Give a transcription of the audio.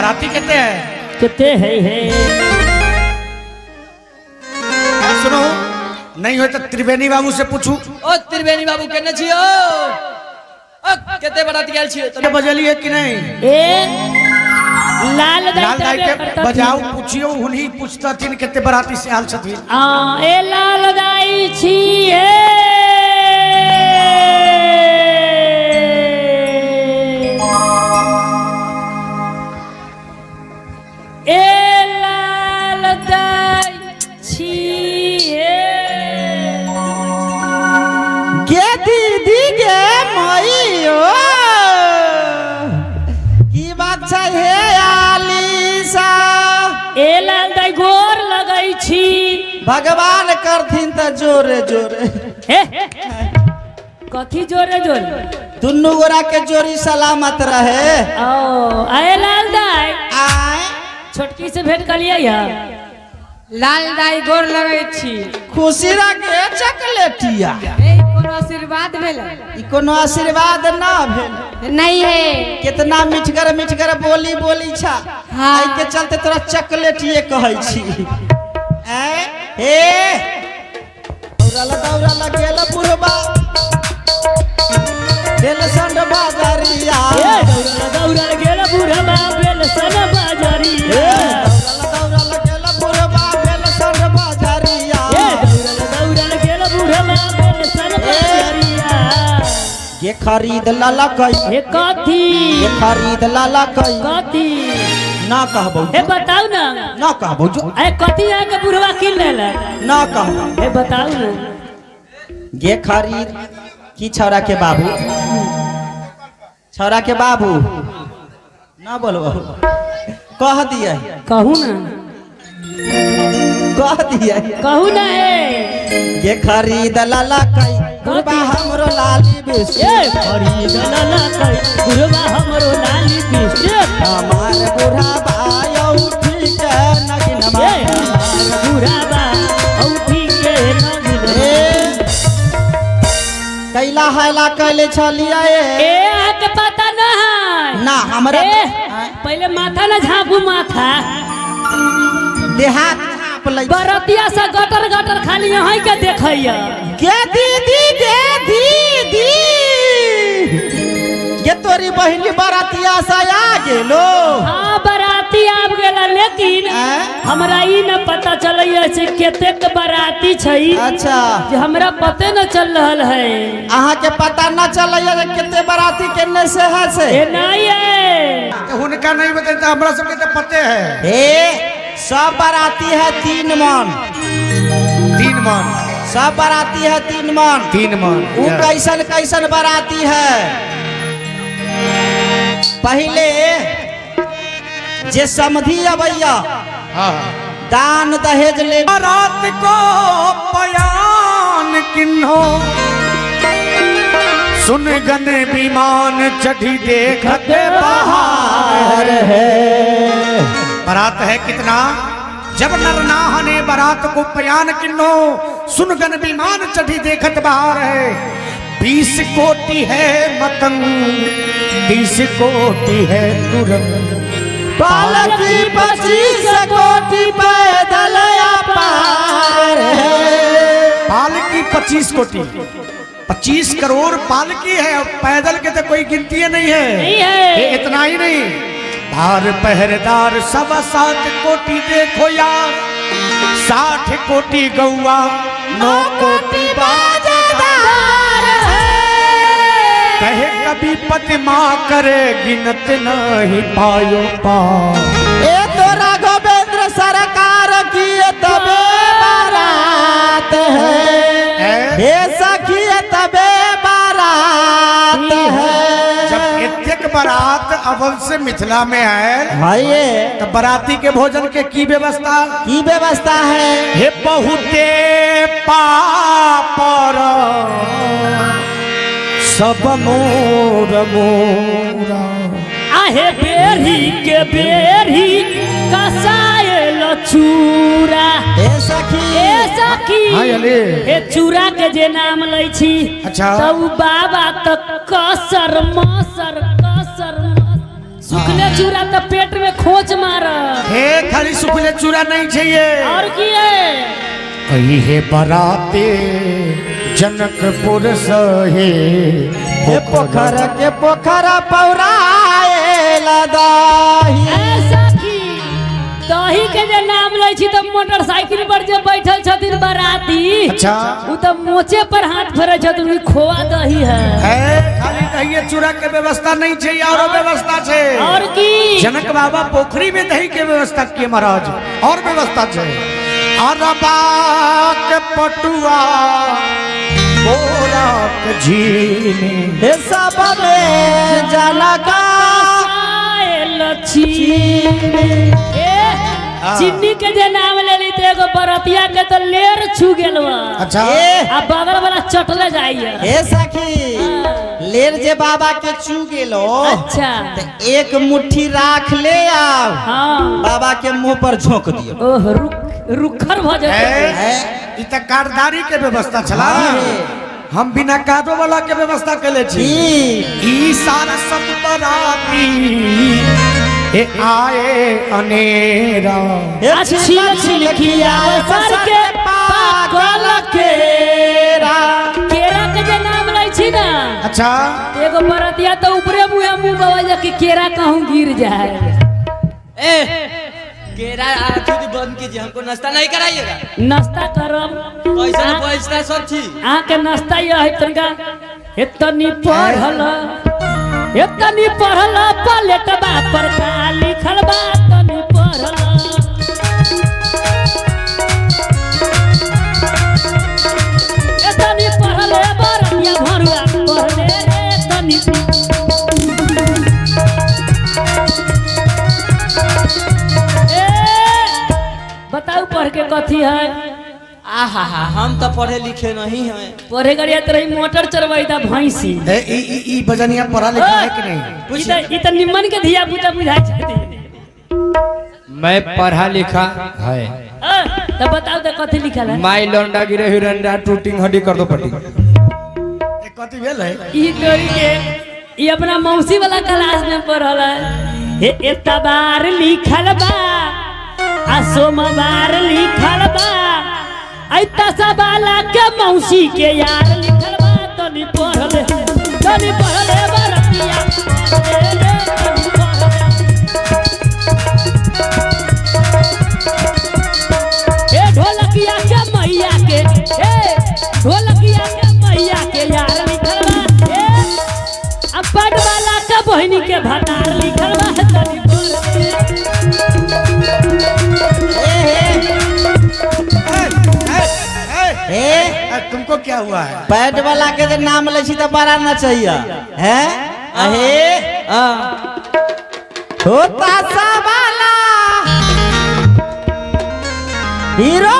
बराती कते है? कते है हे? सुनो, नहीं हो तो त्रिवेणी बाबू से पूछू। ओ त्रिवेणी बाबू केने छियो? ओ कते बराती गेल छियो? के बजलिए कि नहीं? ए लाल दाई। लाल दाई तबे के करतथिन। बजाऊ, पूछियो, हुनही पूछतथिन कते बराती से आयल छथिन। आ ए लाल दाई छी हे। ए लाल दाई छी हे। गे दीदी, गे मइयो, की बात छै हे आलीसा? ए लाल दाई, गोर लगै छी। भगवान करथिन तऽ जोरे जोरे। हे, कथी जोरे जोरे? दुनू गोरा के जोड़ी सलामत रहे। ओ आए लाल दाई। आय। छोटकी से भेंट कलियै है? लाल दाई, गोर लगै छी। खुशी रखे चकलेटिया। ए कोनो आशीर्वाद भेलै? ई कोनो आशीर्वाद ना भेल। नहीं है। कितना मिठगर मिठगर बोली बोली छा। हाँ। एहि के चलते तोरा चॉकलेटिए कहै छी। ऐ हे, दौड़ल दौड़ल गेल बुढ़बा बेलसंड बाजरिया। ए दौड़ल दौड़ल गेल बुढ़बा बेलसन बाजरिया। दौड़ल दौड़ल गेल बुढ़बा बेलसंड बाजरिया। ए दौड़ल दौड़ल गेल बुढ़बा बेलसन बाजरिया। गे खरीद ललकै। हे कथी? गे खरीद ललकै। कथी? ना कहबौ। हे बताउ ना। ना कहबौ जो। ए कथी अहाँके बुढ़वा कीन लेलक? ना कहबौ। हे बताउ ना। गे खरीद की छौड़ा के बाबू, छौड़ा के बाबू ना बोलबो, कह दिए। कहू ना। कह दिए। कहू ना हे। गे खरीद ललकै बुढ़बा हमरो लाली ए बिस्कुट। खरीद ललकै बुढ़वा हमरो लाली बिस्कुट। हमार बुढ़ाबा उठी के नगिनमा। ए हमार बुढ़ाबा औठी के नगिनमा। ए कैला हैला कैले छलियै? ए अहाँके पता न है? ना हमरा। ए पहिले माथा न झाँपू माथा। देहात झाँप लै। बरतिया से गटर गटर खाली यहीं के देखैया। गे दीदी, गे दीदी, गे तोरी बहिनी बरातिया से आ गेलो? हाँ, बराती आब गेला, लेकिन आँय? हमरा ई न पता चलैया से कतेक बराती छै। अच्छा। जे हमरा पते न चल रहल है। अहाँ के पता न चलैया जे कते बराती केने से है से? ए नहीं है। तो हुनका नहीं बते तो हमरा सबके तो पते है। हे, सब बराती है 3 मन। 3 मन। सब बराती है 3 मन। 3 मन। उ कैसन कैसन बराती है? पहले जे समधि अबैया दान दहेज ले। बारात को बयान किन्हो सुन गन विमान चढ़ी देखत बाहर है। बारात है कितना? जब नरनाह ने बारात को बयान किन्हो, सुन गन विमान चढ़ी देखत बाहर है। 20 कोटि है मतंग, 30 कोटि है तुरंग, पालकी 25 कोटि पैदल पार है। पालकी 25 कोटि, 25 करोड़ पालकी है और पैदल के तो कोई गिनती नहीं है। नहीं है। ये इतना ही नहीं, भार पहरेदार 7.25 कोटि देखो यार, 60 कोटि गौआ, 9 कोटि बाजेदार है। कहे कभी पतिमा करे गिनत नहीं पायो पार। ए तो राघवेंद्र सरकार की तबे बारात है। है? हे सखी, तबे बारात है। जब एतेक बारात अवल से मिथिला में आयल भाई तो बराती के भोजन के की व्यवस्था? की व्यवस्था है? हे बहुते पापर सब मोर मोरा। आहे बेरी के बेरी कसायल चूरा। हे सखी। ए सखी। हाँ, अली। हे चूरा के जे नाम लै छी अच्छा। तऽ उ बाबा तऽ कसर मसर कसर मसर सुखले चूड़ा तो पेट में खोच मार। हे खाली सुखले चूड़ा नहीं चाहिए। और की है? कही हे बराते जनकपुर सहे हे पोखर के पोखरा पौराए लदाही। ऐसा की दही के जे नाम लै छी तो मोटरसाइकिल पर जे बैठल छथिन बाराती, अच्छा उ तो मोचे पर हाथ फेरै छथिन, उ खोआ दही है। है खाली दही चूड़ा के व्यवस्था नहीं चाहिए, और व्यवस्था छे। और की? जनक बाबा पोखरी में दही के व्यवस्था किए महाराज, और व्यवस्था छे। अरबा के पटुआ बोरा के झीनी हे सब में जनका आयल छी। ए चिन्नी के जे नाम लेली तो एगो बरतिया के तो लेर छू गेल बा। अच्छा ए आ बगल वाला चटले जाइए। हे सखी लेर जे बाबा के चू गेलो। अच्छा तो एक मुट्ठी राख ले आओ। हाँ बाबा के मुंह पर झोंक दियो। ओह रुक रुखर भ जेतै। ई त कारदारी के व्यवस्था छला, हम बिना कादो वाला के व्यवस्था केले छी। ई सारा सब बराती ए आए अनेरा अच्छी छिलकिया सर के पाकल केरा। केरा के जे नाम लै छी ना। अच्छा एगो बरतिया तो ऊपरे मुँह मुँह बवा कि केरा कहूँ गिर जाए। ए केरा खुद बंद कीजिए, हमको नाश्ता नहीं कराइएगा। नाश्ता करब पैसा पैसा सब चीज अहाँ के नाश्ता यह है तनिका एतनी पढ़ल एतनी पढ़ल पलेटबा पर का लिखल बा तनी पढ़ल। एतनी पढ़ल बरतिया भरुआ पढ़ले रे तनी। ए बताऊ पढ़ के कथी है? आहा हा हम तो पढ़े लिखे नहीं हैं। पढ़े गरिया तो रही मोटर चरवाई था भैंसी। ए ई ई ई बजनिया पढ़ा लिखा है कि नहीं? ई त निम्मन के धिया पुता बुझाई छथि। मैं पढ़ा लिखा है। तो बताओ तो कथी लिखल है? माई लौंडा गिरे हिरंडा टूटिंग हड्डी कर दो पट्टी। ए कथी भेल है? ई तोरी के ई अपना मौसी वाला क्लास में पढ़ल है। हे एतबार लिखल बा आ सोमवार लिखल बा ऐता के मौसी के यार लिखल बा तनी पढ़ले तनी पढ़ले बरतिया तनी पढ़ले। ए ढोलकिया के मैया के ए ढोलकिया के मैया के यार लिखल बा ए अब पढ़ वाला के बहिनी के भतार लिखल बा तनी पढ़ले। ए तुमको क्या हुआ है? पैड वाला के नाम लै छी त बड़ा नचैया हैं। अहे होता वाला हीरो